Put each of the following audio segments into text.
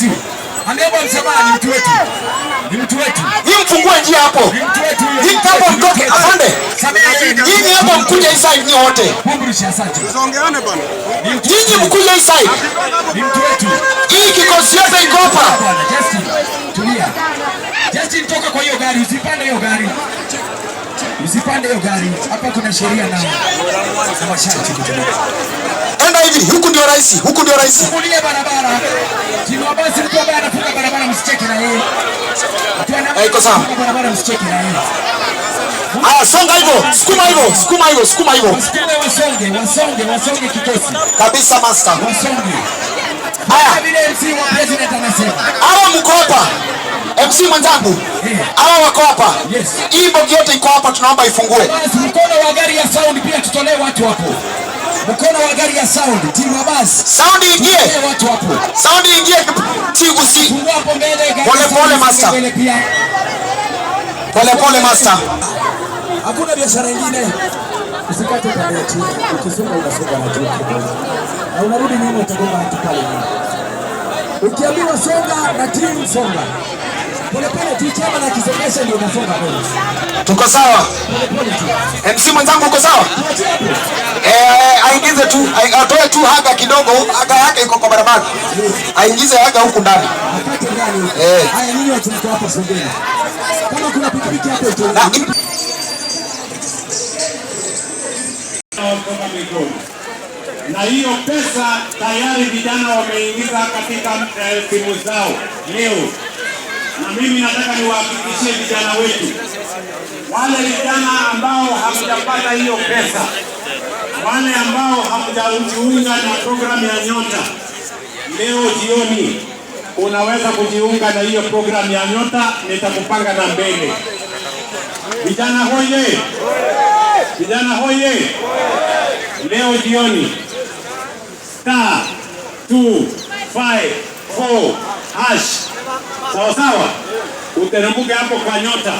wetu. Ameomba msamaha, ni mtu wetu. Ni mtu wetu. Hii mfungue njia hapo. Ni mtu wetu huyo. Nyinyi hapo mtoke, afande. Samehe yeye. Nyinyi hapo mkuje hii side nyinyi wote. Pumrusha, asante. Songeane bwana. Ni mtu Nyinyi mkuje hii side. Ni mtu wetu. Hii kikosi yote iko hapa. Bwana Justin, tulia. Justin, toka kwa hiyo gari, usipande hiyo gari. Usipande hiyo gari. Hapa kuna sheria na masharti. Enda hivi, huku ndio rahisi, huku ndio rahisi. Fungulie barabara. Timu basi, mtu ambaye anafunga barabara msicheke na yeye. Mtu Eh, iko sawa. anafunga barabara msicheke na yeye. Haya, songa hivyo, sukuma hivyo, sukuma hivyo, sukuma hivyo. Wasukume, wasonge, wasonge, wasonge kikosi. Kabisa, master. Wasonge. Haya, Kama vile MC wa president anasema. Hawa mko hapa. MC mwenzangu. Hawa wako hapa. Yes. Hii bogi yote iko hapa, tunaomba ifungue. Basi mkono wa gari ya sound pia tutolee watu hapo. Mkono wa gari ya sound, timu ya basi. Sound ingie. Tutolee watu hapo. Sound ingie. Si usi. Fungua hapo mbele gari Pole ya sound pole, isonge master. mbele pia. Pole pole, master. Hakuna biashara ingine. Usikate pande ya chini. Ukisonga unasonga na juu kidogo. Na unarudi nyuma, utagonga mtu pale nyuma. Ukiambiwa songa na timu, songa. Pole pole tu, chama na kisongesha ndio unasonga mbele. Tuko sawa. Pole pole tu. MC mwenzangu, uko sawa? Tuachie hapo. Eh, aingize tu, atoe tu haga kidogo, haga yake iko kwa barabara. Aingize haga huku ndani. Akate ndani huko. Eh. Haya, nyinyi watu mko hapa, songeni. Kama kuna pikipiki hapo itoe. Na kutoka Migori. Na hiyo pesa tayari vijana wameingiza katika simu zao leo, na mimi nataka niwahakikishie vijana wetu, wale vijana ambao hamjapata hiyo pesa, wale ambao hamjajiunga na programu ya Nyota, leo jioni unaweza kujiunga na hiyo programu ya Nyota, nitakupanga na mbele. Vijana hoye! Vijana hoye! Leo jioni *254#, sawa sawa, uteremke hapo kwa Nyota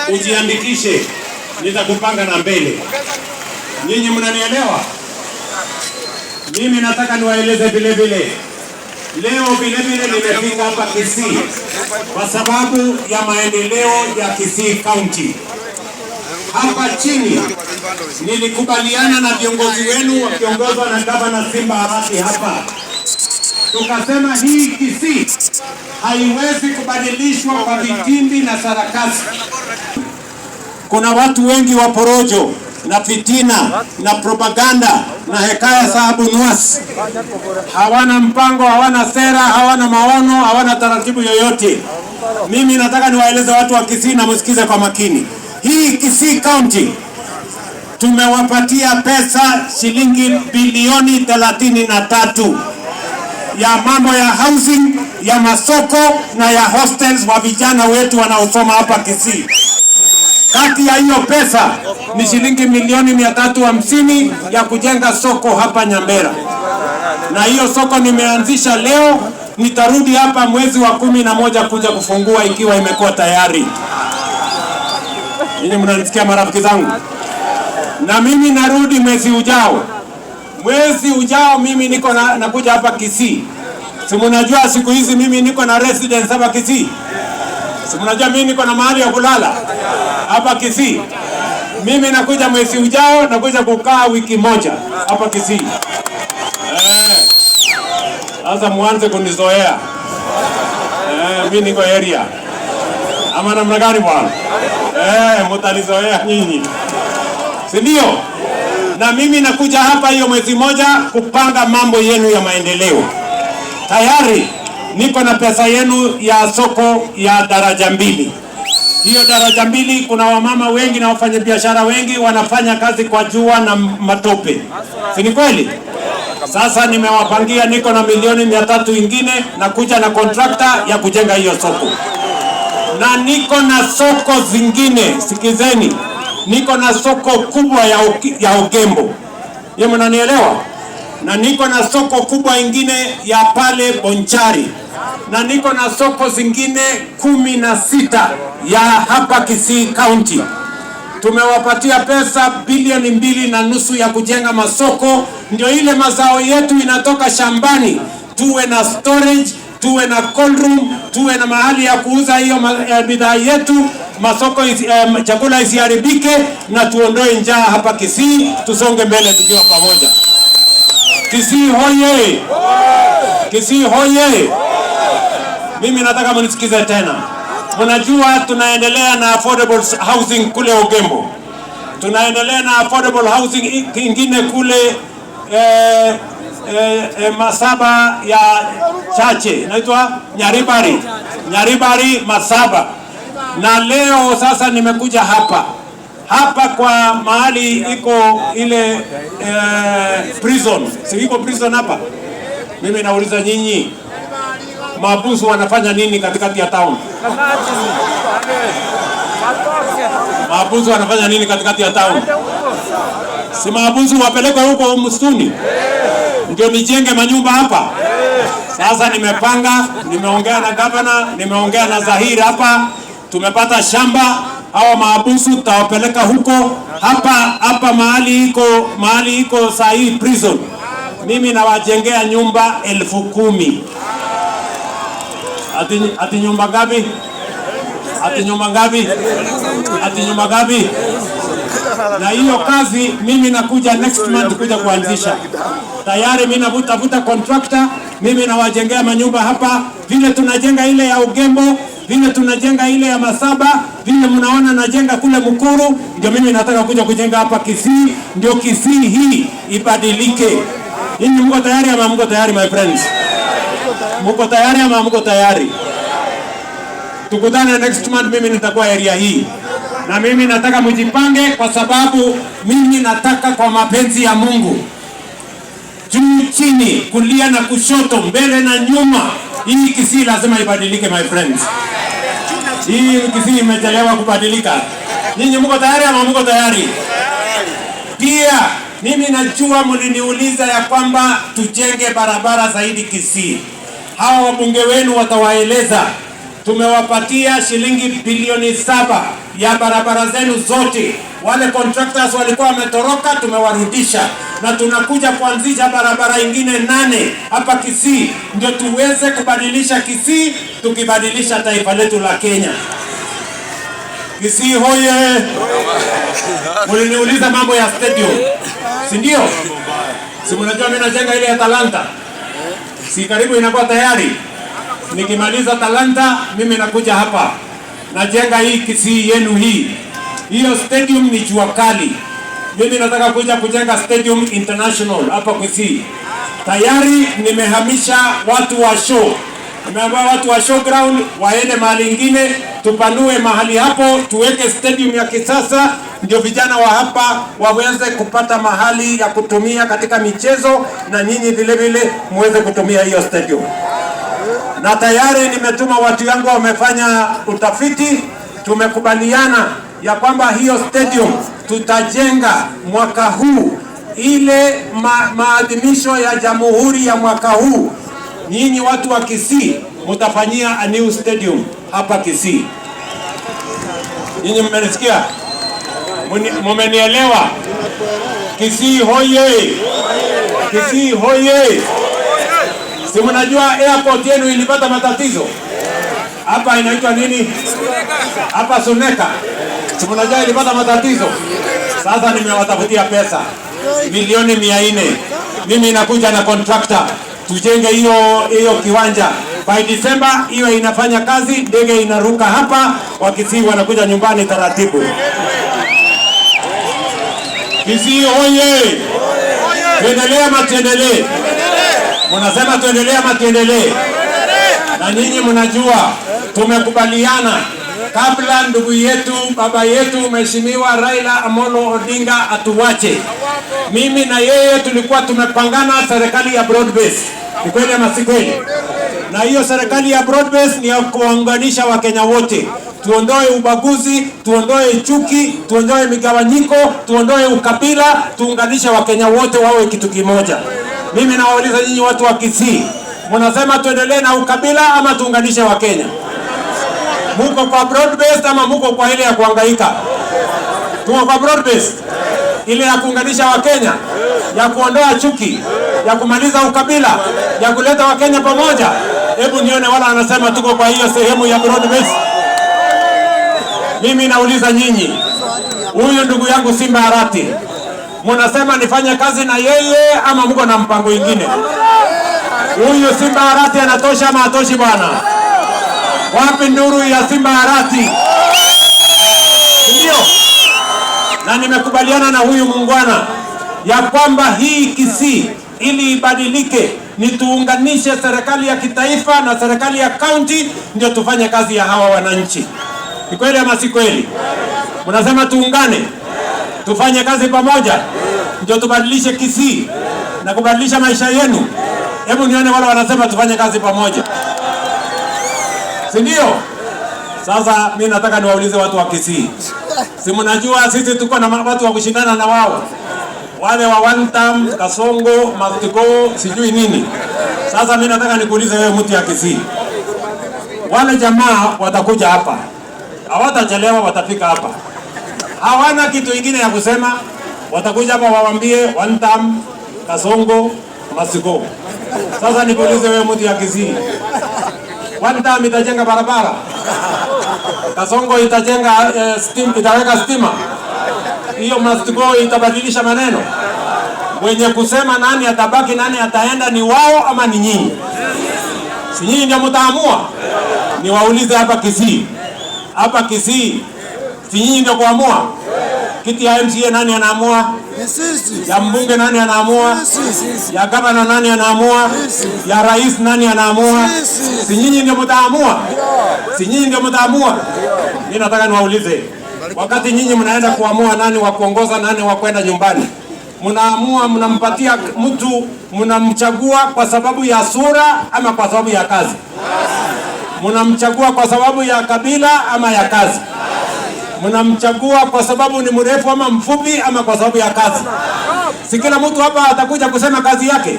ujiandikishe, nitakupanga na mbele. Nyinyi mnanielewa? Mimi nataka niwaeleze vile vile, leo vile vile nimefika hapa Kisii kwa sababu ya maendeleo ya Kisii County. Hapa chini nilikubaliana na viongozi wenu wakiongozwa na Gavana Simba Arati hapa, tukasema hii Kisii haiwezi kubadilishwa kwa vitimbi na sarakasi. Kuna watu wengi wa porojo na fitina na propaganda na hekaya za Abu Nuwas, hawana mpango, hawana sera, hawana maono, hawana taratibu yoyote. Mimi nataka niwaeleze watu wa Kisii na msikize kwa makini. Hii Kisii County tumewapatia pesa shilingi bilioni 33 ya mambo ya housing, ya masoko na ya hostels wa vijana wetu wanaosoma hapa Kisii. Kati ya hiyo pesa ni shilingi milioni 350 ya kujenga soko hapa Nyambera, na hiyo soko nimeanzisha leo. Nitarudi hapa mwezi wa 11 kuja kufungua ikiwa imekuwa tayari. Ninyi mnanisikia, marafiki zangu? Na mimi narudi mwezi ujao. Mwezi ujao mimi niko nakuja hapa Kisii. Si mnajua siku hizi mimi niko na residence hapa Kisii? Si mnajua mimi niko na mahali ya kulala hapa Kisii? Mimi nakuja mwezi ujao, nakuja kukaa wiki moja hapa Kisii. Eh. Sasa muanze kunizoea. Eh, mimi niko area. Ama namna gani, bwana? Eh, mtanizoea nyinyi. Si ndio? Na mimi nakuja hapa hiyo mwezi moja kupanga mambo yenu ya maendeleo. Tayari niko na pesa yenu ya soko ya daraja mbili. Hiyo daraja mbili, kuna wamama wengi na wafanyabiashara wengi wanafanya kazi kwa jua na matope, si ni kweli? Sasa nimewapangia, niko na milioni 300 ingine na kuja na contractor ya kujenga hiyo soko, na niko na soko zingine. Sikizeni, niko na soko kubwa ya Ogembo, ye mnanielewa? Na niko na soko kubwa ingine ya pale Bonchari, na niko na soko zingine 16 ya hapa Kisii County. Tumewapatia pesa bilioni 2.5 ya kujenga masoko, ndio ile mazao yetu inatoka shambani tuwe na storage, tuwe na cold room, tuwe na mahali ya kuuza hiyo bidhaa yetu, masoko chakula isiharibike, na tuondoe njaa hapa Kisii, tusonge mbele tukiwa pamoja. Kisii hoye! Kisii hoye! Mimi nataka mnisikize tena. Mnajua tunaendelea na affordable housing kule Ogembo, tunaendelea na affordable housing ingine kule Masaba ya Chache, inaitwa Nyaribari, Nyaribari Masaba. Na leo sasa nimekuja hapa hapa kwa mahali iko ile prison, si iko prison hapa? Mimi nauliza nyinyi, mahabusu wanafanya nini katikati ya town? Mahabusu wanafanya nini katikati ya town? Si mahabusu wapelekwe huko msituni ndio nijenge manyumba hapa? Sasa nimepanga, nimeongea na gavana, nimeongea na Zahir hapa, tumepata shamba. Hawa mahabusu tutawapeleka huko. Hapa hapa mahali iko saa hii prison, mimi nawajengea nyumba 10,000. Ati nyumba ngapi? Ati nyumba ngapi? Ati nyumba ngapi? Na hiyo kazi mimi nakuja next month kuja kuanzisha. Tayari mimi natafuta contractor, mimi nawajengea manyumba hapa, vile tunajenga ile ya Ugembo, vile tunajenga ile ya Masaba, vile mnaona najenga kule Mukuru, ndio mimi nataka kuja kujenga hapa Kisii, ndio Kisii hii ibadilike. Nyinyi mko tayari ama mko tayari, my friends? Mko tayari ama mko tayari? Tukutane next month, mimi nitakuwa area hii, na mimi nataka mjipange, kwa sababu mimi nataka kwa mapenzi ya Mungu, juu chini, kulia na kushoto, mbele na nyuma, hii Kisii lazima ibadilike, my friends. Hii Kisii imechelewa kubadilika. Nyinyi mko tayari ama mko tayari? Pia mimi najua mliniuliza ya kwamba tujenge barabara zaidi Kisii. Hawa wabunge wenu watawaeleza. Tumewapatia shilingi bilioni 7 ya barabara zenu zote. Wale contractors walikuwa wametoroka, tumewarudisha na tunakuja kuanzisha barabara ingine nane hapa Kisii, ndio tuweze kubadilisha Kisii, tukibadilisha taifa letu la Kenya. Kisii hoye! Muliniuliza mambo ya stadium, si ndio? Si mnajua mimi najenga ile ya Talanta, si karibu inakuwa tayari. Nikimaliza Talanta, mimi nakuja hapa najenga hii Kisii yenu hii. Hiyo stadium ni jua kali. Mimi nataka kuja kujenga stadium international hapa Kisii. Tayari nimehamisha watu wa show, nimeambia watu wa showground waende mahali ingine, tupanue mahali hapo, tuweke stadium ya kisasa, ndio vijana wa hapa waweze kupata mahali ya kutumia katika michezo, na nyinyi vile vile muweze kutumia hiyo stadium. Na tayari nimetuma watu yangu wamefanya utafiti, tumekubaliana ya kwamba hiyo stadium tutajenga mwaka huu, ile maadhimisho ya jamhuri ya mwaka huu, nyinyi watu wa Kisii mtafanyia a new stadium hapa Kisii. Nyinyi mmenisikia? Mumenielewa? Kisii hoye! Kisii hoye! Si mnajua airport yenu ilipata matatizo hapa, inaitwa nini hapa? Suneka. Si mnajua ilipata matatizo? Sasa nimewatafutia pesa milioni 400. Mimi nakuja na contractor tujenge hiyo hiyo kiwanja by December, hiyo inafanya kazi, ndege inaruka hapa, Wakisii wanakuja nyumbani taratibu. Kisii oye! Tuendelee ama tuendelee? Mnasema tuendelee ama tuendelee? Na nyinyi mnajua tumekubaliana kabla ndugu yetu baba yetu Mheshimiwa Raila Amolo Odinga atuwache, mimi na yeye tulikuwa tumepangana serikali ya broad base. Ni kweli ama si kweli? Na hiyo serikali ya broad base ni ya kuunganisha Wakenya wote, tuondoe ubaguzi, tuondoe chuki, tuondoe migawanyiko, tuondoe ukabila, tuunganishe Wakenya wote wawe kitu kimoja. Mimi nawauliza nyinyi watu wa Kisii, mnasema tuendelee na ukabila ama tuunganishe Wakenya? Muko kwa broad based ama muko kwa ile ya kuhangaika? Tuko kwa broad based, ile ya kuunganisha Wakenya, ya kuondoa chuki, ya kumaliza ukabila, ya kuleta Wakenya pamoja. Hebu nione wala anasema tuko kwa hiyo sehemu ya broad base. Mimi nauliza nyinyi, huyu ndugu yangu Simba Arati, munasema nifanye kazi na yeye ama mko na mpango ingine? Huyu Simba Arati anatosha ama hatoshi bwana? Wapi nduru ya Simba Arati? Ndio. Na nimekubaliana na huyu muungwana ya kwamba hii Kisii ili ibadilike ni tuunganishe serikali ya kitaifa na serikali ya kaunti, ndio tufanye kazi ya hawa wananchi. Ni kweli ama si kweli? Mnasema tuungane, tufanye kazi pamoja, ndio tubadilishe Kisii na kubadilisha maisha yenu. Hebu nione wale wanasema tufanye kazi pamoja, si ndio? Sasa mi nataka niwaulize watu wa Kisii, si mnajua sisi tuko na watu wa kushindana na wao, wale wa one term, Kasongo, must go, sijui nini. Sasa mi nataka nikuulize wewe mtu ya Kisii, wale jamaa watakuja hapa, hawatachelewa, watafika hapa, hawana kitu ingine ya kusema, watakuja hapa wawaambie one term, Kasongo, must go. Sasa nikuulize wewe mtu ya Kisii, one term itajenga barabara? Kasongo itajenga itaweka stima? Hiyo must go itabadilisha maneno? Mwenye kusema nani atabaki nani ataenda ni wao ama ni nyinyi? Si nyinyi ndio mtaamua? Niwaulize hapa Kisii, hapa Kisii, si nyinyi ndio kuamua? Kiti ya MCA nani anaamua? Ya mbunge nani anaamua? Ya gavana nani anaamua? Ya rais nani anaamua? Si nyinyi ndio mtaamua? Si nyinyi ndio mtaamua? Mimi nataka niwaulize, wakati nyinyi mnaenda kuamua nani wa kuongoza nani wa kwenda nyumbani, mnaamua, mnampatia mtu, mnamchagua kwa sababu ya sura ama kwa sababu ya kazi? Mnamchagua kwa sababu ya kabila ama ya kazi? Mnamchagua kwa sababu ni mrefu ama mfupi ama kwa sababu ya kazi? Si kila mtu hapa atakuja kusema kazi yake?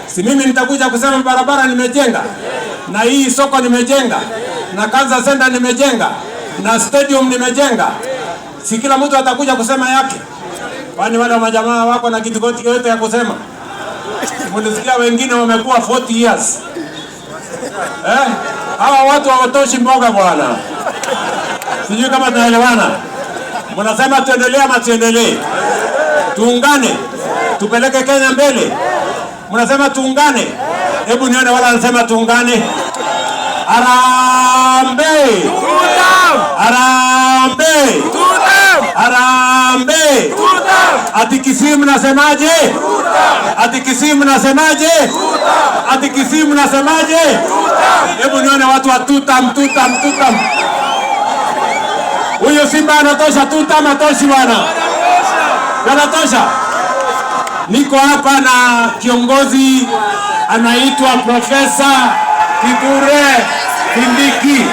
Si mimi nitakuja kusema barabara nimejenga, na hii soko nimejenga, na Cancer Center nimejenga, na stadium nimejenga. Si kila mtu atakuja kusema yake? Kwani wale majamaa wako na kitu yote ya kusema? Mlisikia wengine wamekuwa 40 years. Hawa watu hawatoshi mboga bwana. Sijui kama tunaelewana. Mnasema tuendelee ama tuendelee? Tuungane, tupeleke Kenya mbele. Mnasema tuungane? Hebu nione wala anasema tuungane. Harambee! Harambee! Harambee! Ati Kisii mnasemaje? Ati Kisii mnasemaje? Ati Kisii mnasemaje? Hebu nione watu wa tutam, tutam, tutam. Huyo Simba anatosha, tutam atoshi bwana. Wanatosha. Niko hapa na kiongozi anaitwa Profesa Kithure Kindiki.